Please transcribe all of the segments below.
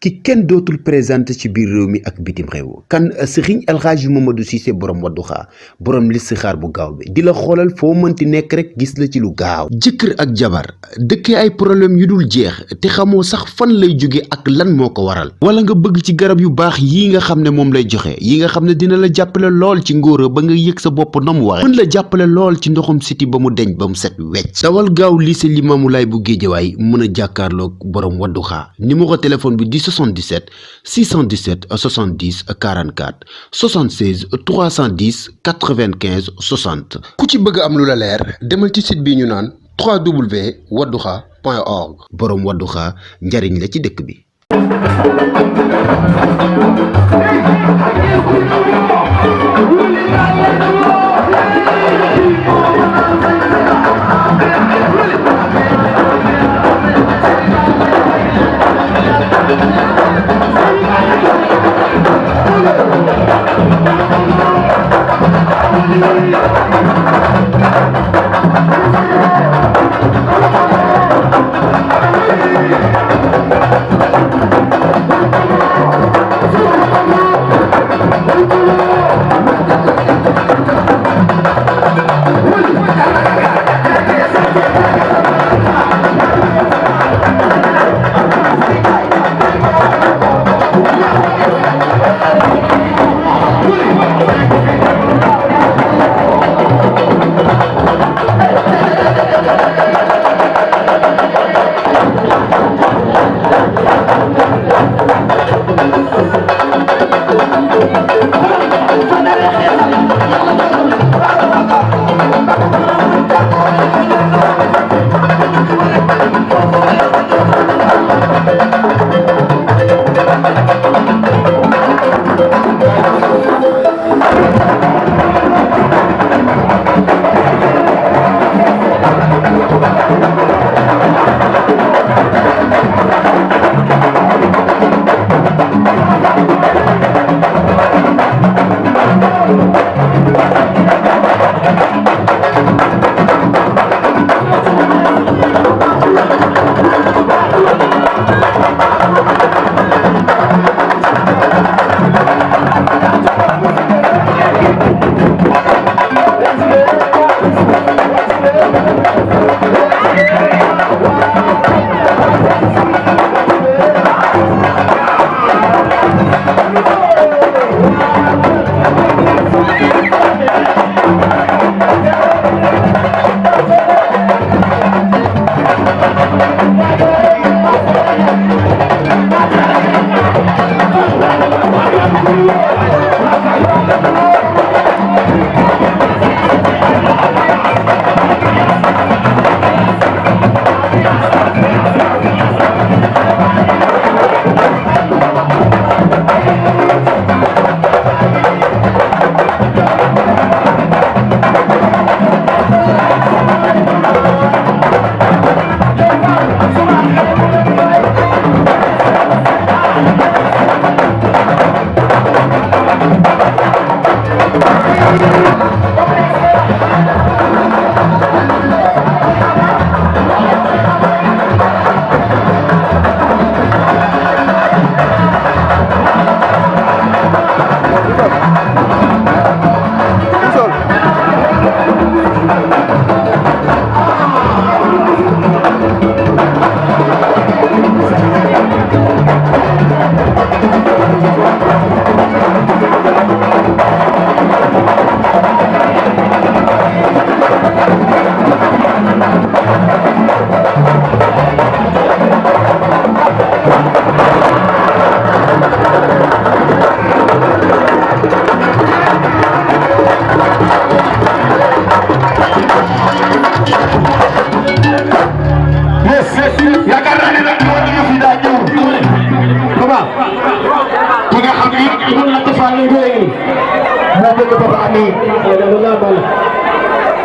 ki kenn dootul présenté ci biir réew mi ak bitim réew kan Serigne El Hadji Mamadou Cissé borom Wadduha borom listixaar bu gaaw bi di la xoolal foo mënti nekk rek gis la ci lu gaaw. jëkkër ak jabar dëkkee ay problème yu dul jeex te xamoo sax fan lay jóge ak lan moo ko waral wala nga bëgg ci garab yu baax yii nga xam ne moom lay joxe yi nga xam ne dina la jàppale lool ci ngóora ba nga yëg sa bopp na mu waxe mën la jàppale lool ci ndoxum siti ba mu deñ ba mu set wecc dawal gaaw lycée Limamoulaye bu Géejawaay mën a jàkkaarloog borom Wadduha numéro téléphone bi di 77 617 70 44 76 310 95 60 ku ci bëgg am lu la leer demal ci site bi ñu naan www.wadduha.org borom Wadduha njariñ la ci dëkk bi.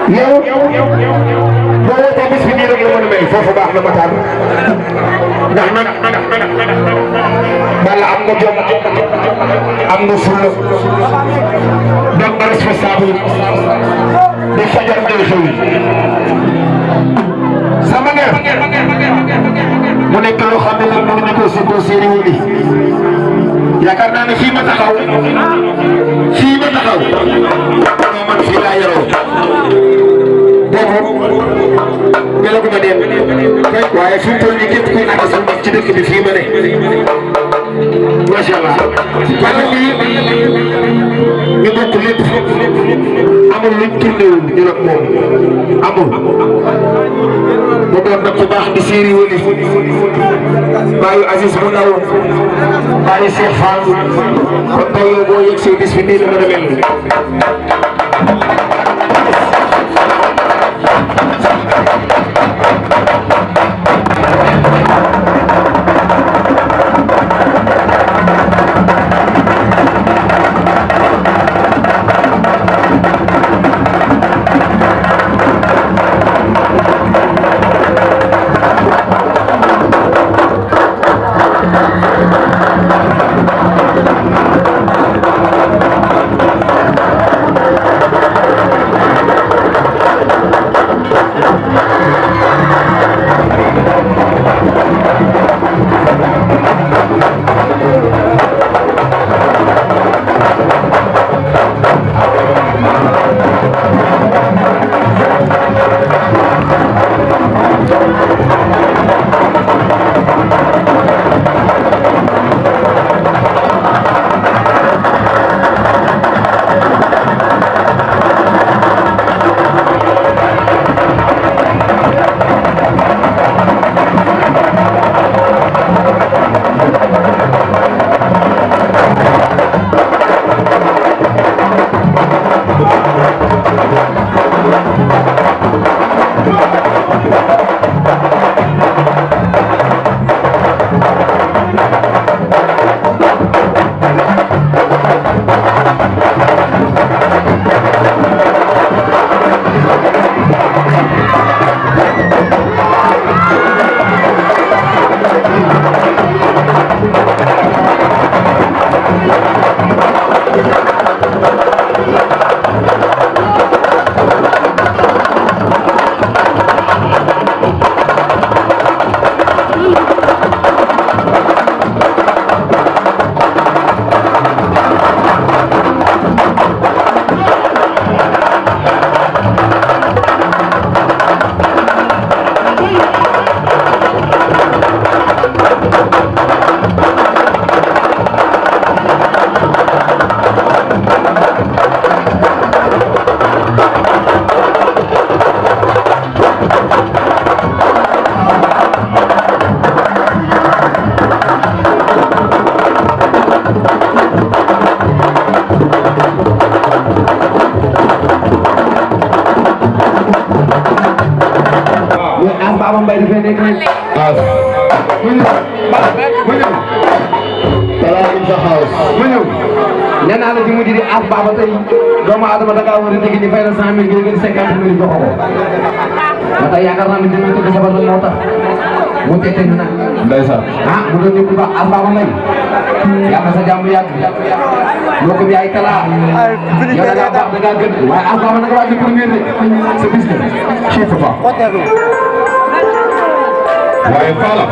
yow boo wootee bis bi nii rek la mën a mel foofu baax na Matar ndax nag Balla am nga jom am nga fulla doon nga responsable di fajal ngay xew sama ngeen mu nekk loo xam ne nag mënuñu ko si ko séeréer yi yaakaar naa ne fii ma taxaw non man fii laa yaroo boobu melaguma dem waaye fi mu toll nii képp kuy àgg sa mag ci dëkk bi fii ma ne macha allah wala lii ñu bokk lépp amul luñ tourné wul ñu nag moom amul mu doon nag ku baax di séeri wëli bàyyi Aziz mu ndaw bàyyi Cheikh Fall kon tey yow boo yegg see bis bi nii la mën a mel Baba Mbaye dafay nekk nii. waaw. ma ñëw. Salam in the house. ma ñëw. nee naa la di mujj di as Baba tey doomu aadama da ngaa war a dégg ni fay la 100 000 ngir ngeen 50 000 jox ko. ba tey yaakaar naa ne dinañ ko defal moo tax mu tete ñu nag. ndeysaan. ah mu doon nit ku baax as Baba Mbaye. yàlla sa jàmm yàgg. mbokk bi ay kala. yow da ngaa baax da ngaa gën. waaye as Baba nag waa ji premier de sa bis la. chief fa. waaye Fala.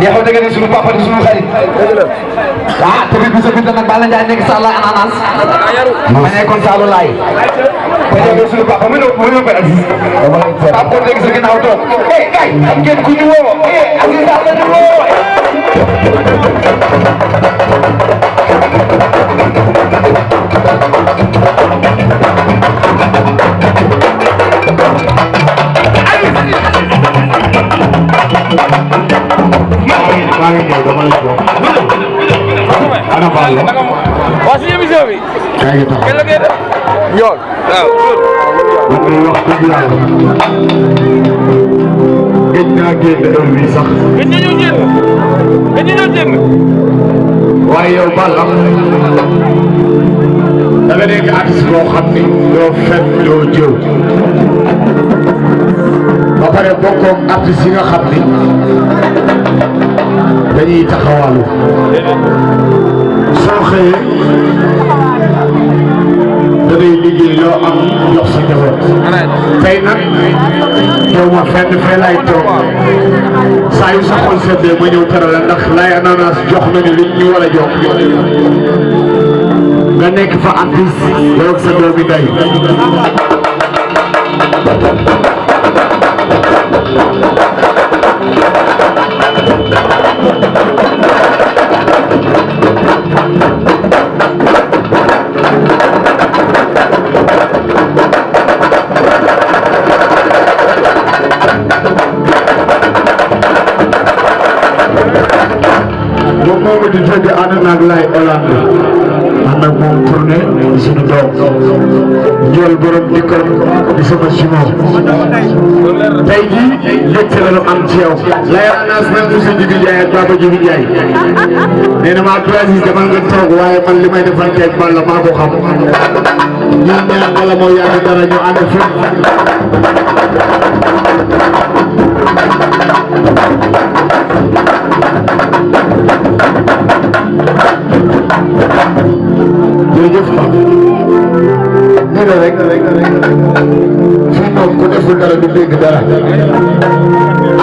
neexoon dëgg ne suñu papa di suñu xarit ah te bi sa bint nag Balla Ndiaye nekk Sall ananas ma nekkoon Sall laay te yow suñu papa mu ñëw ba Aziz papa ko dégg sa ginnaaw toog eh kay xam ngeen ku ñu woo eh Aziz daal la ñu woo waa si émission bi. kenn la koy def. yoon. waaw. man de wax dëgg yàlla. gëj naa génn heure bii sax. gëj nañoo génn. gëj nañoo génn. waaye yow Balla. da nga nekk artiste boo xam ni doo fen doo jëw. ba pare bokkoog artiste yi nga xam ni dañuy taxawalu. soo xëyee da ngay liggéey loo am jox sa njaboot. tey nag yow ma fenn fee laay toog saa yu sa xol seddee ma ñëw teral la ndax lay ananas jox nañu li ñu war a jox. nga nekk fa artiste yow ak sa doomi day. moom di fekk ànd naag lay Hollande ànd ak moom tourné suñu doom njool borom dikkal di sama ciment tey jii mbégte la ñu am ci yow lay ananas nag monsieur Djibi Ndiaye ak Papa Djibi Ndiaye nee na maa Aziz demal nga toog waaye man li may defal tey Balla maa ko xam ñu ñaan wala moo yàgg dara ñu ànd fépp jërëjëf nii la rek fii moom ku deful dara du dégg dara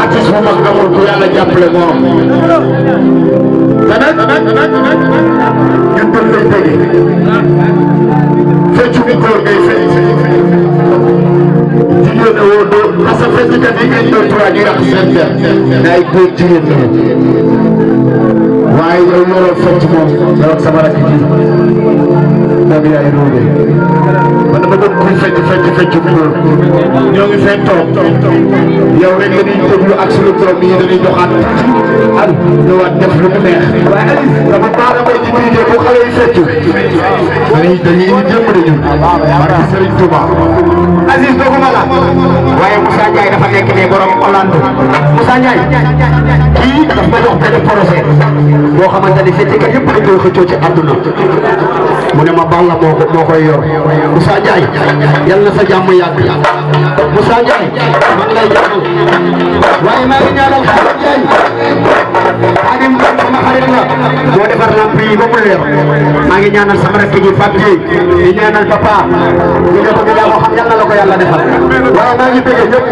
artiste bu mag amul ku yàlla jàppale moo am te nag ñun def lay tege feccu bi góor ngay fecc jigéen a woo doo parce que fecckat yi ngeen doon trois ñu rax seen der ay góor jigéen la waaye yow yoroo fecc moom yow ak sama rakk ji moom yaay ruube man dama doon kuy fecc bu góor ñoo ngi fee toog yow rek la ñuy déglu ak suñu borom yi dañuy joxaat al ñëwaat def lu mu neex waaye Aziz dama baax a may ci biir bu xale yi fecc dañuy jëm dañu barke Serigne Touba Aziz doguma la waaye Moussa Ndiaye dafa nekk ne borom Hollande Moussa Ndiaye kii daf ma jox benn projet boo xamante ni fecckat yëpp dañ koy xëccoo ci àdduna mu ne ma Balla moo koy yor Moussa Ndiaye yal na sa jàmm yàgg Moussa Ndiaye man lay jàmm waaye maa ngi ñaanal Xaadim Ndiaye xarit la moo defar lamp yi ba mu leer maa ngi ñaanal sama rakk ji Pape Gueye di ñaanal papa ñu ne ko yaa ko xam yàlla la ko yàlla defal waaye maa ngi bëgg ñëpp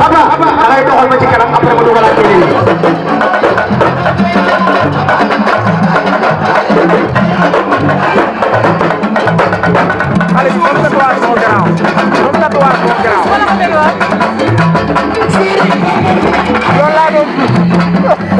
papa da ngay doxal ma ci kanam après ma dugalaat ci nii Allez, comme tatouage mon grand. Comme tatouage mon grand. Loolu laa doon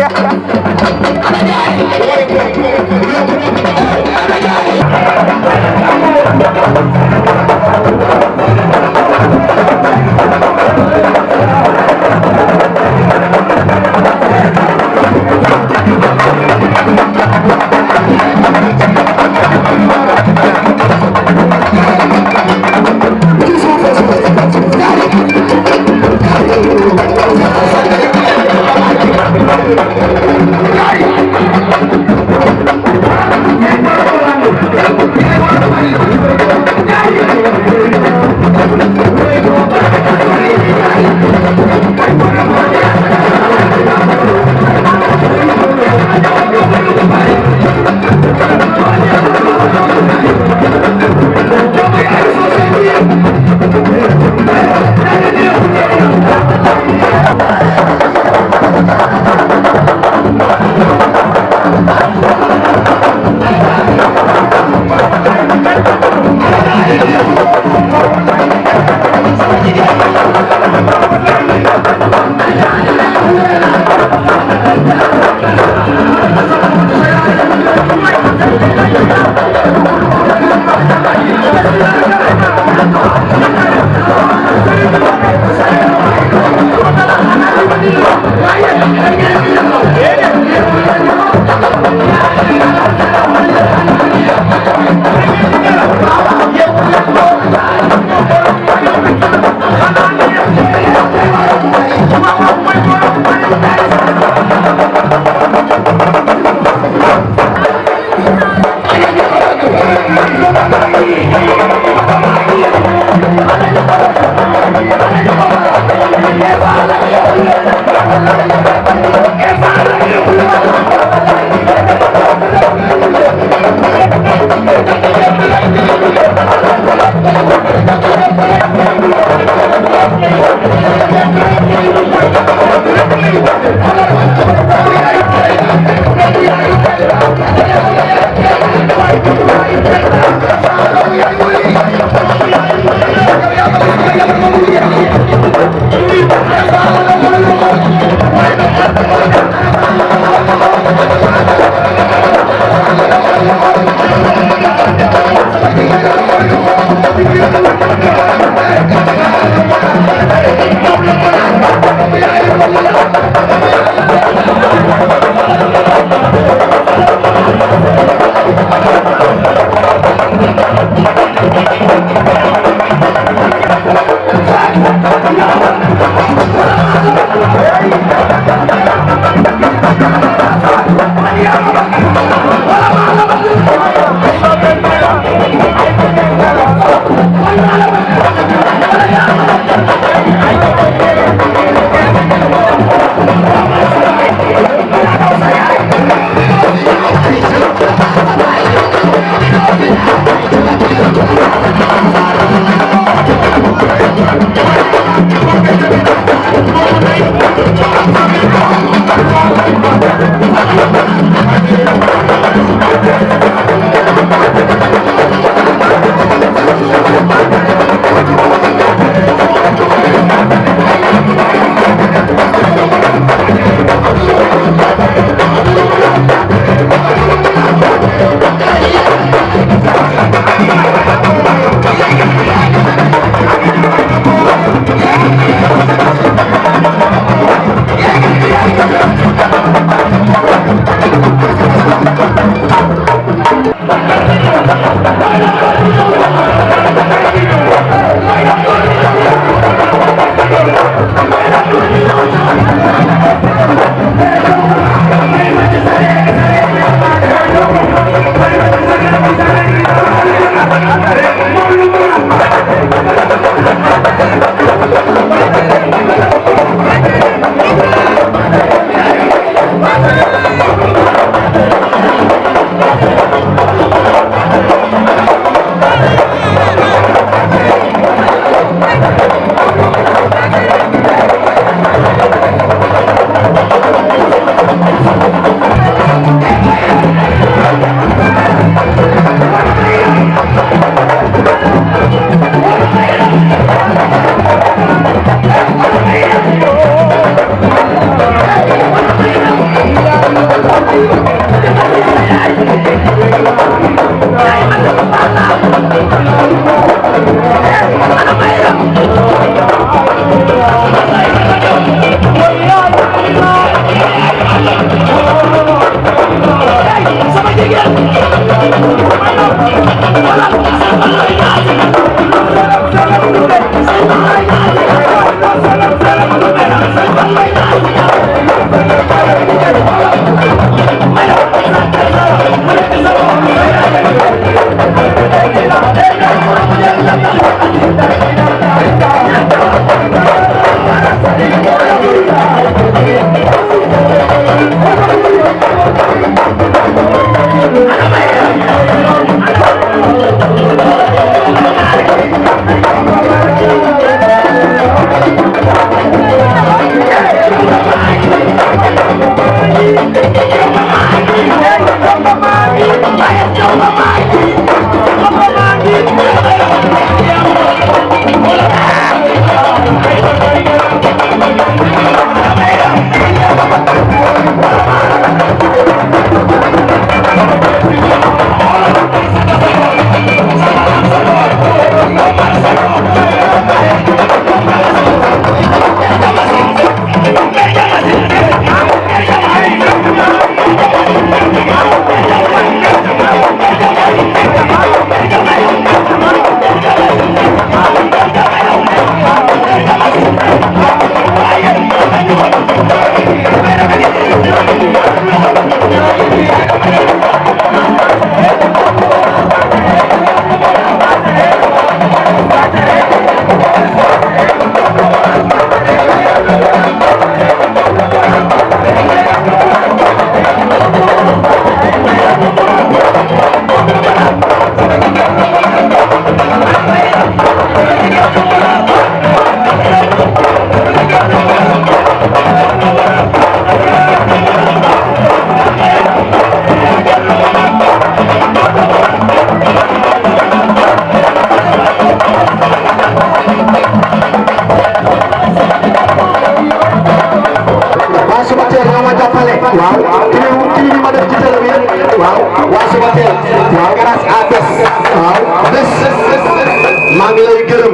maa ngi lay gërëm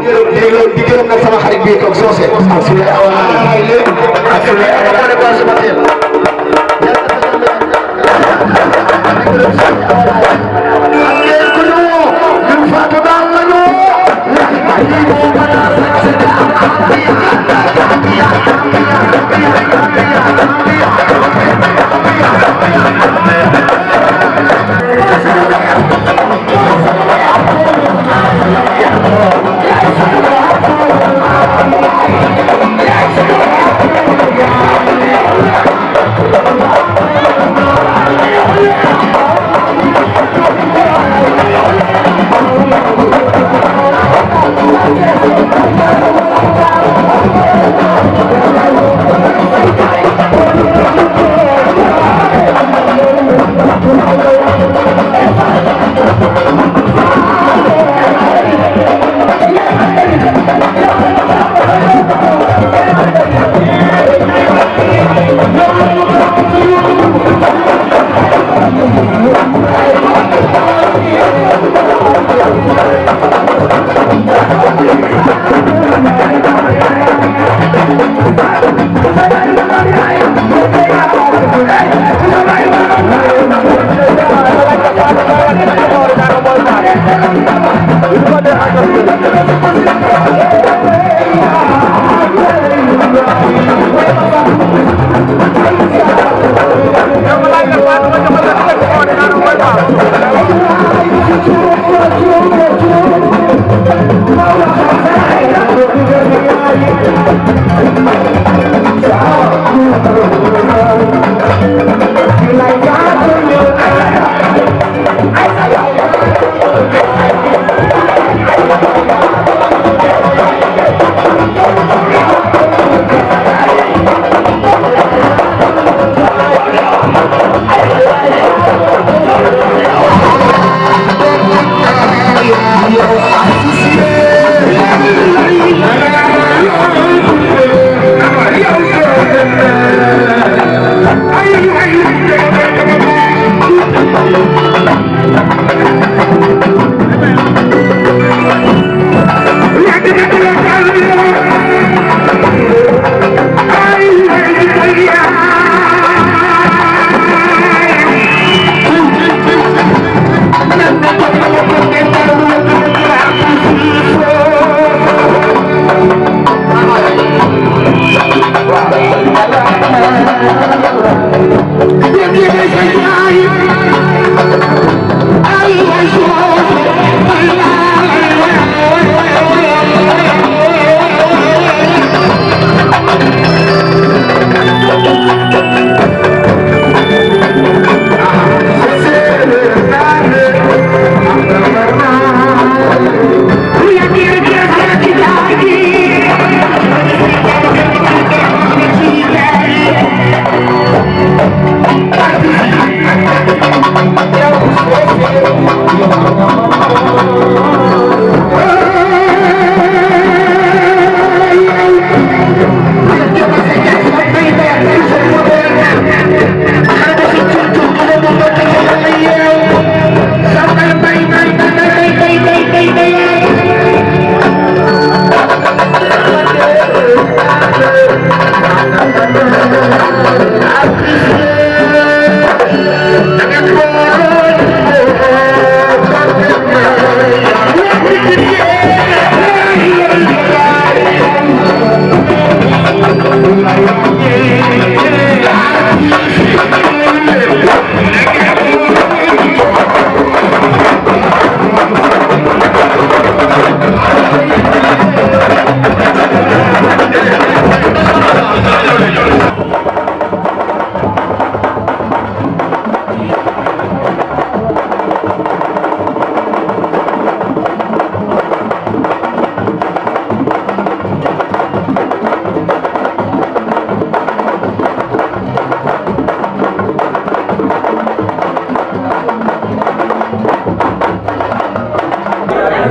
di gërëm nag sama xarit bii toog soose ak suñu ak suñu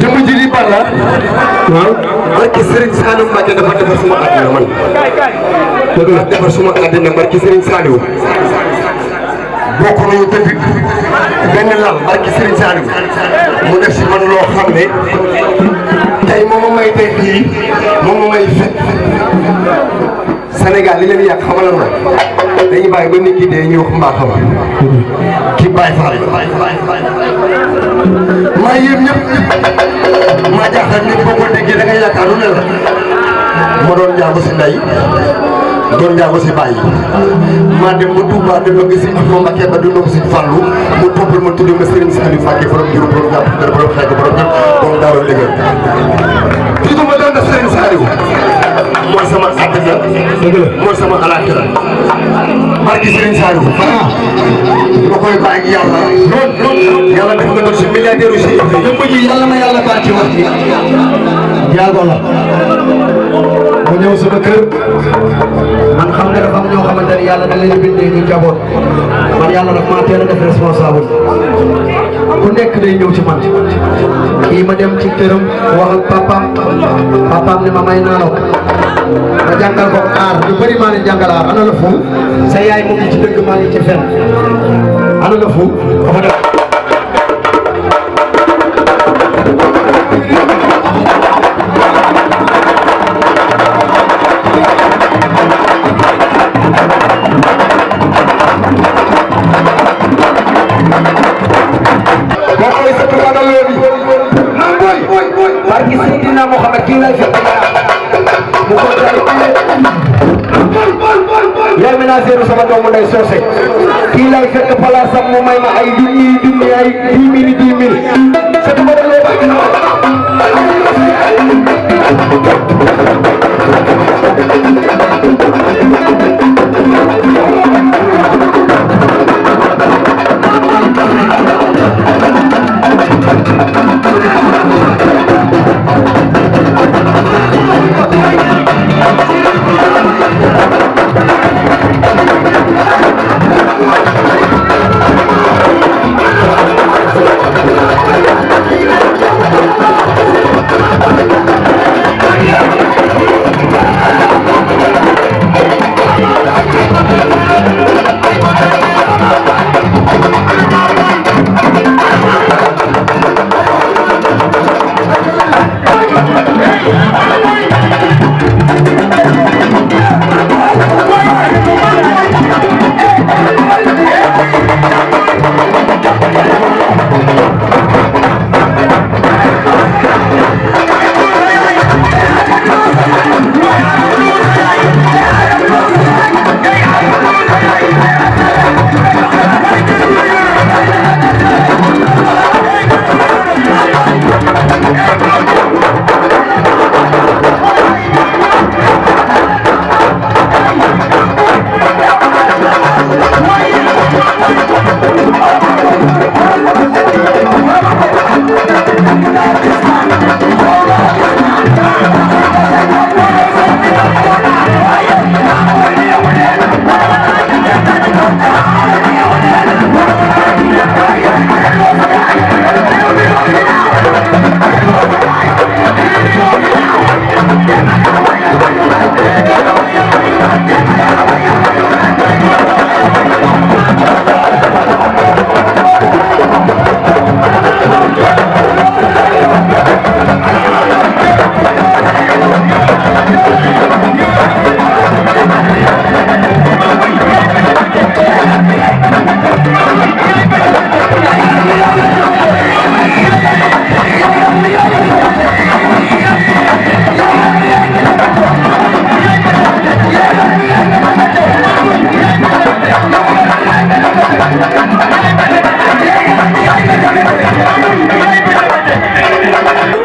jëmm ji di Balla waaw barki Serigne Saliou Mbacke dafa defar suma àddina man dëgg la defar suma àddina barki Serigne Saliou bokk nañu tëdd benn lal barki Serigne Saliou mu def si man loo xam ne tey moom ma may tey fii moom ma may fekk Sénégal li leen yàq xamal la dañuy bàyyi ba nit ki dee ñu wax mbaaxam ki bàyyi faal maa yéem ñëpp maa jaaxal ñëpp boo ko déggee da ngay yaakaar lu ne la ma doon njaago si ndey doon njaago si bàyyi maa dem ba Touba dem ba gis si Afro Mbacké ba dundoo si Fallou mu toppal ma tudd ma Serigne Saliou Mbacké borom juru borom jàpp dara borom xeetu borom ñëpp borom daaroo liggéey tudd ma doon def Serigne Saliou mooy sama àddina mooy sama alaaxira barki Serigne Saliou ma koy bàyyi ak yàlla yàlla def nga doon si milliardaire aussi ñëpp ji yàlla ma yàlla baal ci wax ji jaago la mu ñëw sama kër man xam nga dafa am ñoo xamante ne yàlla da leen bindee ñu jaboot man yàlla nag maa teel a def responsable ku nekk day ñëw ci man kii ma dem ci këram wax ak papaam ne ma may naanoo ma jàngal ko aar lu bëri maa leen jàngal aar ana la fu sa yaay mu ngi ci dëgg maa ngi ci fenn ana la fu yaay ménagère sama doomu ndey soose kii lay fekk palaasam mu may ma ay junni ay 10 000 c'est ma dalee ba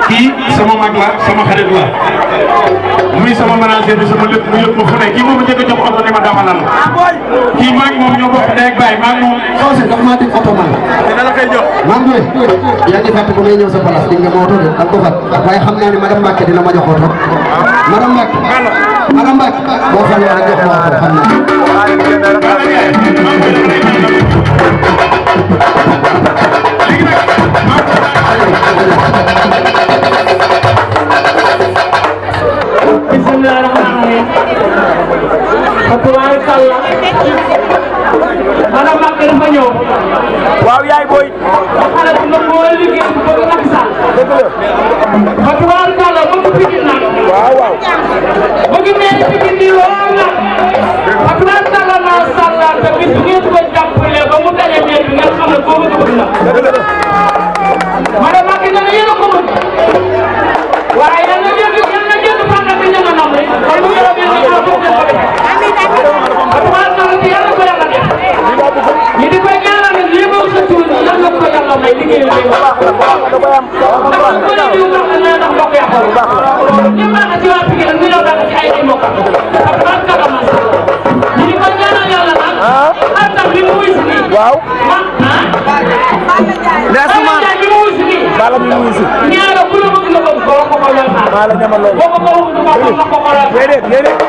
kii sama mag la sama xarit la muy sama manager bi sama lépp mu yëpp ma fu ne kii moom njëkk a jox oto ni ma damalal kii maa ngi moom ñoo bokk ndey ak baay maa ngi moom. Socé dafa maa teg oto man. dina la koy jox. maa ngi yaa ngi fàtte bu may ñëw sa place di nga ma oto de ak ko fat waaye xam naa ne madame Mbacke dina ma jox oto. madame Mbacke. madame Mbacke. boo xam ne rek jox ma oto xam naa. Bismillahirrahmanirrahim. Tabarakallah. Madame Mbacke dafa ñëw. waaw yaay booy. xale bu ndaw moo liggéey bu bëgg Macky Sall. dëgg la. Tabarakallah bëgg Pikine nag. waaw waaw. bëgg mel ni Pikine nii lool nag. Tabarakallah macha allah te bis bu ngeen ko jàppale ba mu daje mel bi ngeen xam ne boobu bëgg na. dëgg la. Madame Mbacke nee na yéen a ko mën. waaye yal na jënd fànn bi ña nga nam rek. kon bu yore bi ñu ko def ko def. Tabarakallah te yàlla ko yàlla def. ñi di koy ñaanal nag lii moom sa tur yal na ko yàlla may liggéey bi ndax ko ne diw wax na nee na mbokk yàqal ñi baax ci waa Pikine ñu ñëw baax ci ay mbokk Tabarakallah macha Allah ñi di koy ñaanal yàlla nag antam bi mu wuy si nii waaw. Asmaan bi mu wuy si nii bala mi wuy si. ñaara ku la bëgg nga bëgg ko ko lool xaar maa la ñamal loolu. boo ko ko wutu ko ko ko lool déedéet déedéet.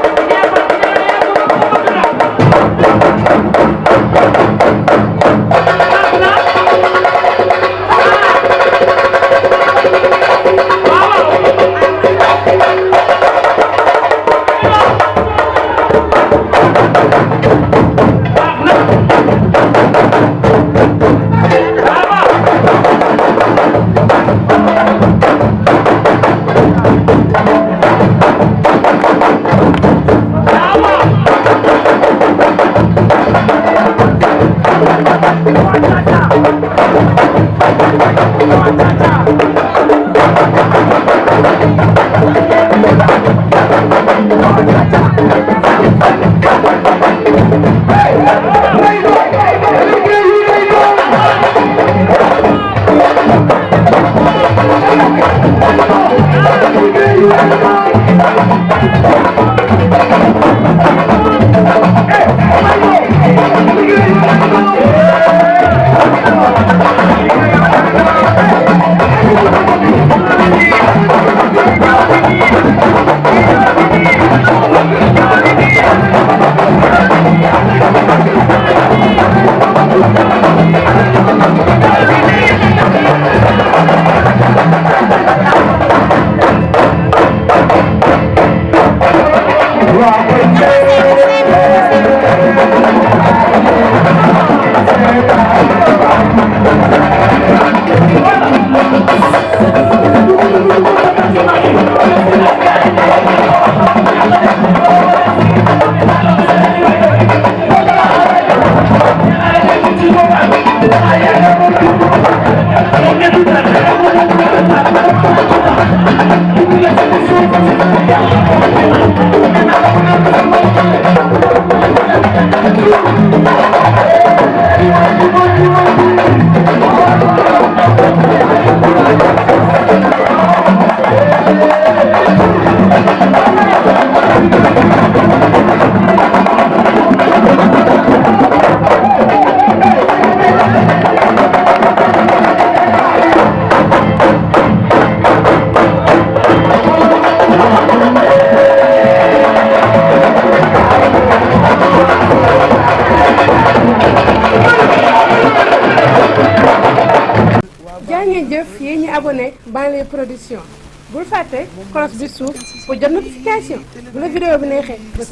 abonné Banlieue Production bul fàtte cloche bi suuf pour jot notification bu la vidéo bi neexee ba